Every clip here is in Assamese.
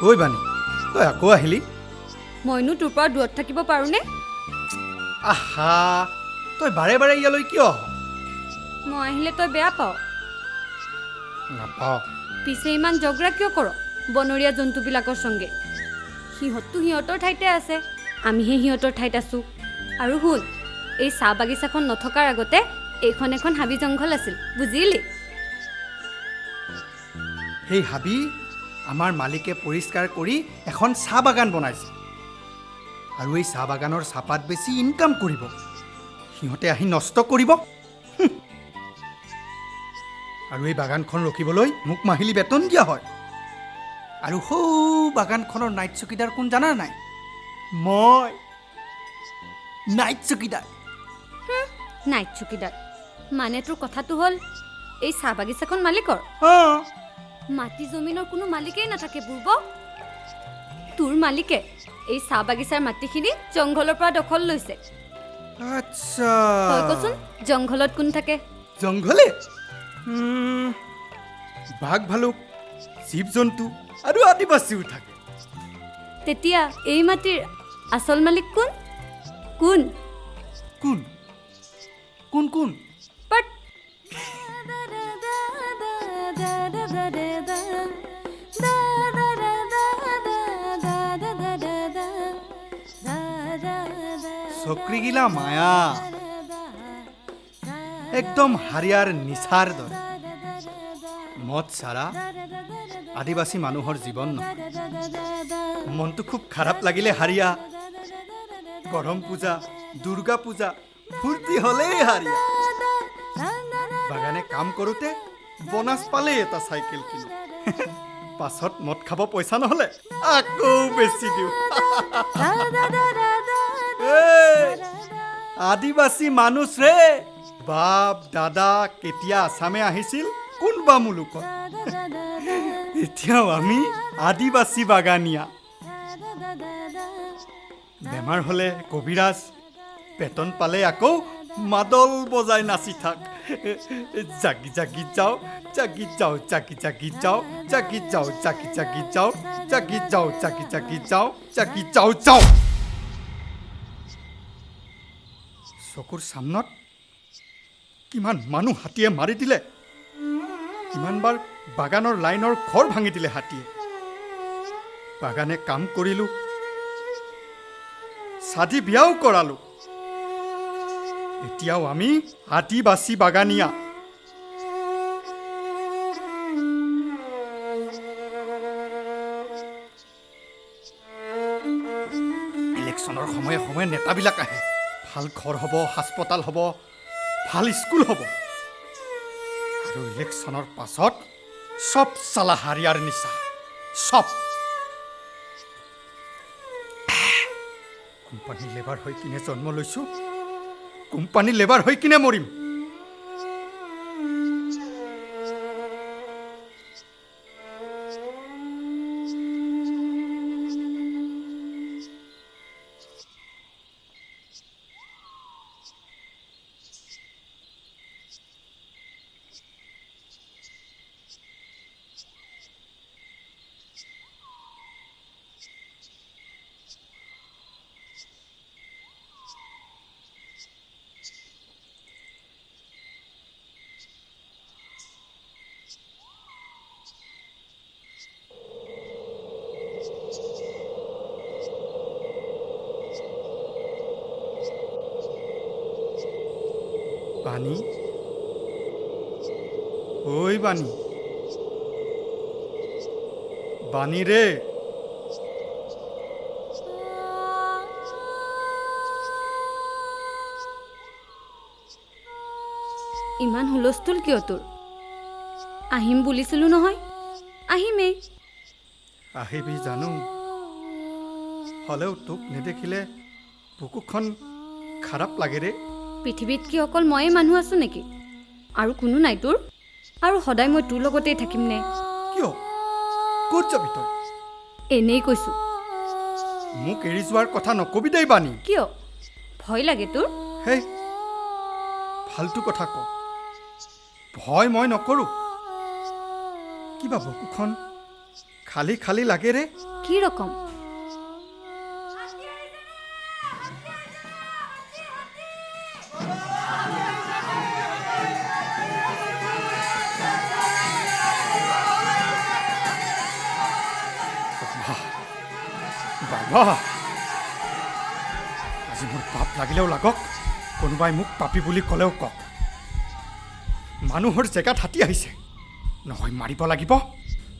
ঐ বাণী, তই আকৌ আহিলি? মইনো তোৰ পৰা দূৰত থাকিব পাৰোঁনে? আহা, তই বাৰে বাৰে ইয়ালৈ কিয় আহ? মই আহিলে তই বেয়া পাৱ? নাপাওঁ। পিছে ইমান ঝগৰা কিয় কৰ বনৰীয়া জন্তুবিলাকৰ সঙ্গে? সিহঁততো সিহঁতৰ ঠাইতে আছে, আমিহে সিহঁতৰ ঠাইত আছোঁ। আৰু শুন, এই চাহ বাগিচাখন নথকাৰ আগতে এইখন এখন হাবি জংঘল আছিল, বুজিলি? সেই হাবি আমাৰ মালিকে পৰিষ্কাৰ কৰি এখন চাহ বাগান বনাইছে, আৰু এই চাহ বাগানৰ চাহপাত বেছি ইনকাম কৰিব। সিহঁতে আহি নষ্ট কৰিব। আৰু এই বাগানখন ৰখিবলৈ মোক মাহিলী বেতন দিয়া হয়। আৰু সৌ বাগানখনৰ নাইট চকীদাৰ কোন জানা নাই? মই নাইট চকীদাৰ। নাইট চকীদাৰ মানে তোৰ কথাটো হ'ল এই চাহ বাগিচাখন মালিকৰ? মাটি জমিনৰ কোনো মালিকেই নাথাকে বুৰ্ব। তোৰ মালিকে এই চাহ বাগিচাৰ মাটিখিনি জংঘলৰ পৰা দখল লৈছে। আচ্ছা, তই কচোন জংঘলত কোন থাকে? জংঘলে বাঘ ভালুক, জীৱ জন্তু আৰু আদিবাসীও থাকে। তেতিয়া এই মাটিৰ আচল মালিক কোন? কোন কোন কোন কোন? পট। চক্ৰীগিলা মায়া, একদম হাৰিয়াৰ নিচাৰ দৰে। মদ ছাড়া আদিবাসী মানুহৰ জীৱন নহয়। মনটো খুব খাৰাপ লাগিলে হাৰিয়া, কৰম পূজা, দুৰ্গা পূজা, ফূৰ্তি হ'লেই হাৰিয়া। বাগানে কাম কৰোঁতে বোনাছ পালেই এটা চাইকেল কিনো, পাছত মদ খাব পইচা নহ'লে আকৌ বেছি দিওঁ। আদিবাসী মানুহ ৰে, বাপ দাদা কেতিয়া আছামে আহিছিল কোনবা মুলুকত, এতিয়াও আমি আদিবাসী বাগানীয়া। বেমাৰ হ'লে কবিৰাজ, বেতন পালে আকৌ মাদল বজাই নাচি থাক। জাগি জাগি যাওঁ, জাগি যাওঁ, জাগি জাগি যাওঁ, জাগি যাওঁ, জাগি জাগি যাওঁ, জাগি যাওঁ, জাগি জাগি যাওঁ, জাগি যাওঁ যাওঁ। চকুৰ সামনত কিমান মানুহ হাতীয়ে মাৰি দিলে, কিমানবাৰ বাগানৰ লাইনৰ ঘৰ ভাঙি দিলে হাতীয়ে। বাগানে কাম কৰিলোঁ, চাদি বিয়াও কৰালোঁ, এতিয়াও আমি আদিবাসী বাগানীয়া। ইলেকশ্যনৰ সময়ে সময়ে নেতাবিলাক আহে, ভাল ঘৰ হ'ব, হাস্পতাল হ'ব, ভাল স্কুল হ'ব, আৰু ইলেকশ্যনৰ পাছত চব চালা হাৰিয়াৰ নিচা। চব কোম্পানীৰ লেবাৰ হৈ কিনে জন্ম লৈছোঁ, কোম্পানীৰ লেবাৰ হৈ কিনে মৰিম। বাণী, ঐ বাণী, বাণী ৰে। ইমান হুলস্থুল কিয় তোৰ? আহিম বুলিছিলো নহয়, আহিমেই। আহিবি জানো, হ'লেও তোক নেদেখিলে বুকুখন খাৰাপ লাগে ৰে। পৃথিৱীত কি অকল ময়ে মানুহ আছো নেকি? আৰু কোনো নাই তোৰ? আৰু সদায় মই তোৰ লগতেই থাকিম নে? কিয়, ক'ত যাবি তই? এনেই কৈছো। মোক এৰি যোৱাৰ কথা নকবি দেই বাণী। কিয়, ভয় লাগে তোৰ? হেই, ফাল্টু কথা ক, ভয় মই নকৰোঁ। কিবা বুকুখন খালী খালী লাগে ৰে। কি ৰকম? বাবা, আজি মোৰ পাপ লাগিলেও লাগক, কোনোবাই মোক পাপী বুলি ক'লেও কওক, মানুহৰ জেগাত হাতী আহিছে, নহয় মাৰিব লাগিব,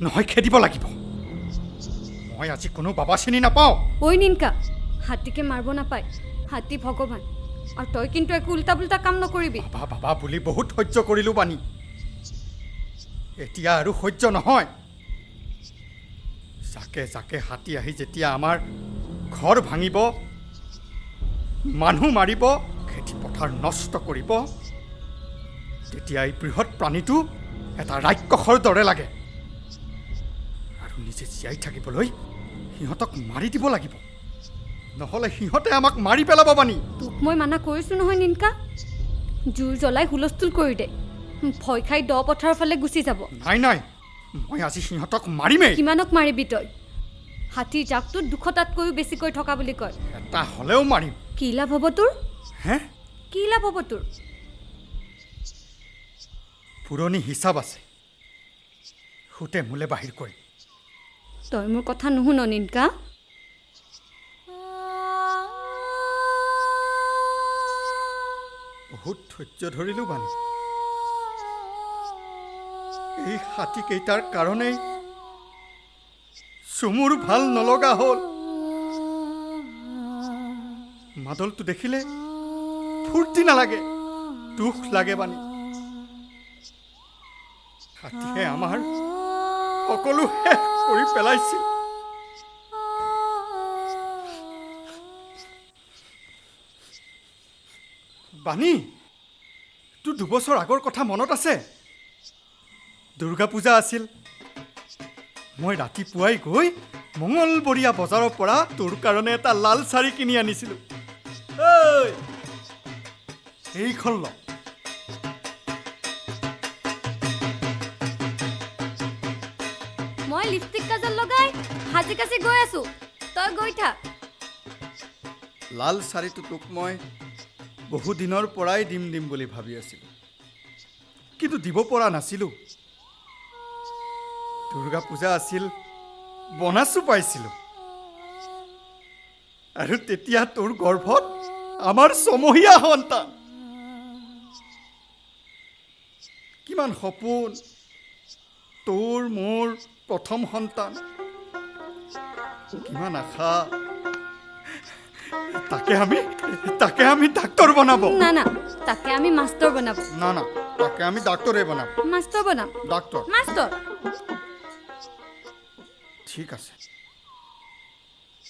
নহয় খেদিব লাগিব। মই আজি কোনো বাবা চিনি নাপাওঁ। ঐ নিনকা, হাতীকে মাৰিব নাপায়, হাতী ভগৱান। আৰু তই কিন্তু একো উল্টা পুল্টা কাম নকৰিবি। বাবা বাবা বুলি বহুত সহ্য কৰিলোঁ বাণী, এতিয়া আৰু সহ্য নহয়। জাকে জাকে হাতী আহি যেতিয়া আমাৰ ঘৰ ভাঙিব, মানুহ মাৰিব, খেতি পথাৰ নষ্ট কৰিব, তেতিয়া এই বৃহৎ প্ৰাণীটো এটা ৰাক্ষসৰ দৰে লাগে। আৰু নিজে জীয়াই থাকিবলৈ সিহঁতক মাৰি দিব লাগিব, নহ'লে সিহঁতে আমাক মাৰি পেলাব। বাণী, তোক মই মানা কৰিছোঁ নহয় নিনকা, জোৰ জ্বলাই হুলস্থুল কৰি দে, ভয় খাই দ পথাৰৰ ফালে গুচি যাব। নাই নাই, মই আজি সিহঁতক মাৰিমেই। কিমানক মাৰিবি তই? হাতীৰ জাকটোত 200টাতকৈও বেছিকৈ থকা বুলি কয়। এটা হ'লেও মাৰিম। কি লাভ হ'ব তোৰ? হে, কি লাভ হ'ব তোৰ? পুৰণি হিচাপ আছে, সুতে মোলে বাহিৰ কৰিম। তই মোৰ কথা নুশুন নিনকা। বহুত ধৈৰ্য ধৰিলোঁ বাণী, এই হাতীকেইটাৰ কাৰণেই চুমুৰ ভাল নলগা হ'ল। মাদলটো দেখিলে ফূৰ্তি নালাগে, দুখ লাগে বাণী। হাতীয়ে আমাৰ সকলো শেষ কৰি পেলাইছিল। বাণী, তোৰ 2 বছৰ আগৰ কথা মনত আছে? দুৰ্গা পূজা আছিল, মই ৰাতিপুৱাই গৈ মঙলবৰীয়া বজাৰৰ পৰা তোৰ কাৰণে এটা লাল শাৰী কিনি আনিছিলোঁ। এইখন ল। মই লিপষ্টিক কাজল লগাই সাজি কাচি গৈ আছো, তই গৈ থাক। লাল শাৰীটো তোক মই বহুদিনৰ পৰাই দিম দিম বুলি ভাবি আছিলোঁ, কিন্তু দিব পৰা নাছিলোঁ। দুৰ্গা পূজা আছিল, বনাছো পাইছিলোঁ, আৰু তেতিয়া তোৰ গৰ্ভত আমাৰ ছমহীয়া সন্তান। কিমান সপোন তোৰ মোৰ প্ৰথম সন্তান, কিমান আশা। তাকে আমি ডাক্তৰ বনাব। না না, তাকে আমি মাষ্টৰ বনাব। না না, তাকে আমি ডাক্তৰে বনাম। মাষ্টৰ বনাম। Doctor, master. ঠিক আছে,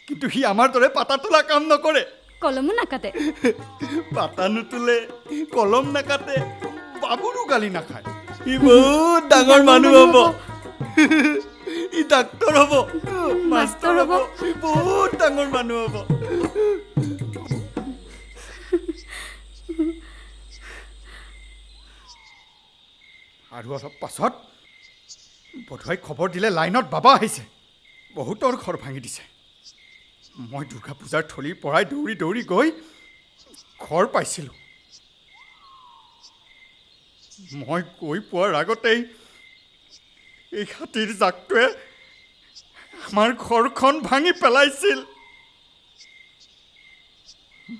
কিন্তু সি আমাৰ দৰে পাতা তোলা কাম নকৰে, কলমো নাকাটে। পাতা নুতোলে, কলম নাকাটে, বাবুৰো গালি নাখায়। সি বহুত ডাঙৰ মানুহ হ'ব, ই ডাক্তৰ হ'ব, মাষ্টৰ হ'ব, সি বহুত ডাঙৰ মানুহ হ'ব। আৰু অলপ পাছত বোধহয় খবৰ দিলে লাইনত বাবা আহিছে, বহুতৰ ঘৰ ভাঙি দিছে। মই দুৰ্গা পূজাৰ থলীৰ পৰাই দৌৰি দৌৰি গৈ ঘৰ পাইছিলোঁ। মই গৈ পোৱাৰ আগতেই এই হাতীৰ জাকটোৱে আমাৰ ঘৰখন ভাঙি পেলাইছিল।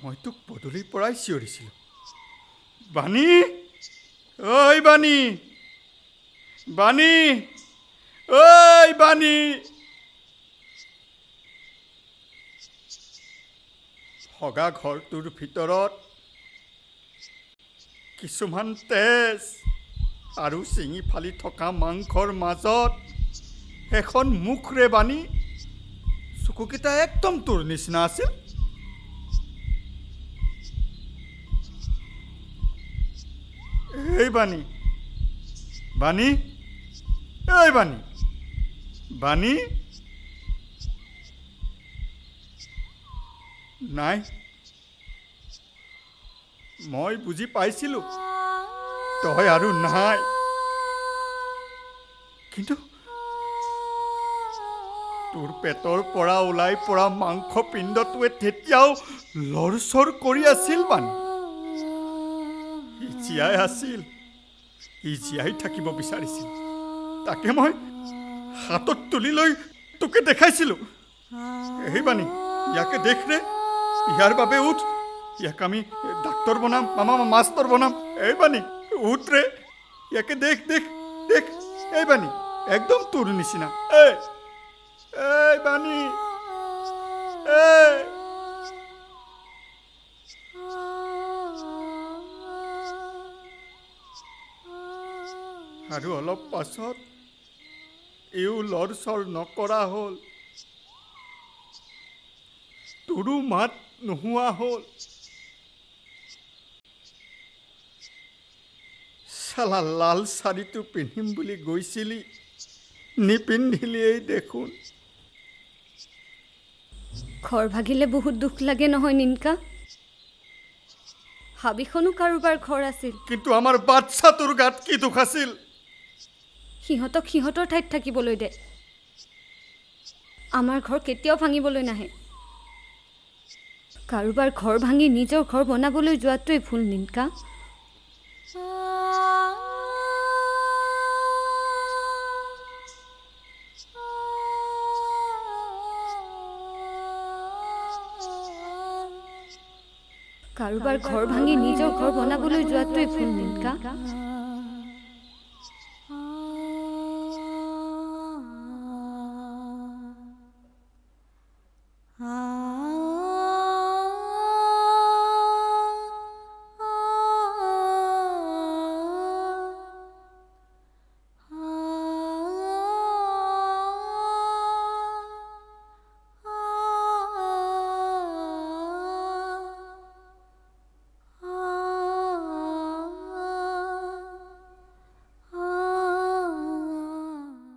মই তোক পদূলিৰ পৰাই চিঞৰিছিলোঁ, বাণী, ঐ বাণী, বাণী, ঐ বাণী। ভগা ঘৰটোৰ ভিতৰত কিছুমান তেজ আৰু ছিঙি ফালি থকা মাংসৰ মাজত এখন মুখৰে বাণী, চকুকেইটা একদম তোৰ নিচিনা আছিল। এই বাণী, বাণী, এই বাণী, বাণী, নাই, মই বুজি পাইছিলোঁ তই আৰু নাই, কিন্তু তোৰ পেটৰ পৰা ওলাই পৰা মাংস পিণ্ডটোৱে তেতিয়াও লৰচৰ কৰি আছিল বাণী। সি জীয়াই আছিল, সি জীয়াই থাকিব বিচাৰিছিল। তাকে মই হাতত তুলি লৈ তোকে দেখাইছিলোঁ। এই বাণী, ইয়াকে দেখ ৰে, ইয়াৰ বাবে উঠ, ইয়াক আমি ডাক্তৰ বনাম, মামা মাষ্টৰ বনাম। এই বাণী উঠ ৰে, ইয়াকে দেখ দেখ দেখ। এই বাণী একদম তোৰ নিচিনা। এই এই বাণী, এই। আৰু অলপ পাছত ইও লৰচৰ নকৰা হ'ল, তোৰো মাত নোহোৱা হ'ল। চালা লাল শাৰীটো পিন্ধিম বুলি গৈছিলি, নিপিন্ধিলিয়েই দেখোন। ঘৰ ভাগিলে বহুত দুখ লাগে নহয় নিনকা। হাবিখনো কাৰোবাৰ ঘৰ আছিল, কিন্তু আমাৰ বাচ্ছাটোৰ গাত কি দুখ আছিল? সিহঁতক সিহঁতৰ ঠাইত থাকিবলৈ দে, আমাৰ ঘৰ কেতিয়াও ভাঙিবলৈ নাহে। কাৰোবাৰ ঘৰ ভাঙি নিজৰ ঘৰ বনাবলৈ যোৱাটোৱেই ভুল নিনকা। কাৰোবাৰ ঘৰ ভাঙি নিজৰ ঘৰ বনাবলৈ যোৱাটোৱেই ভুল নিনকা।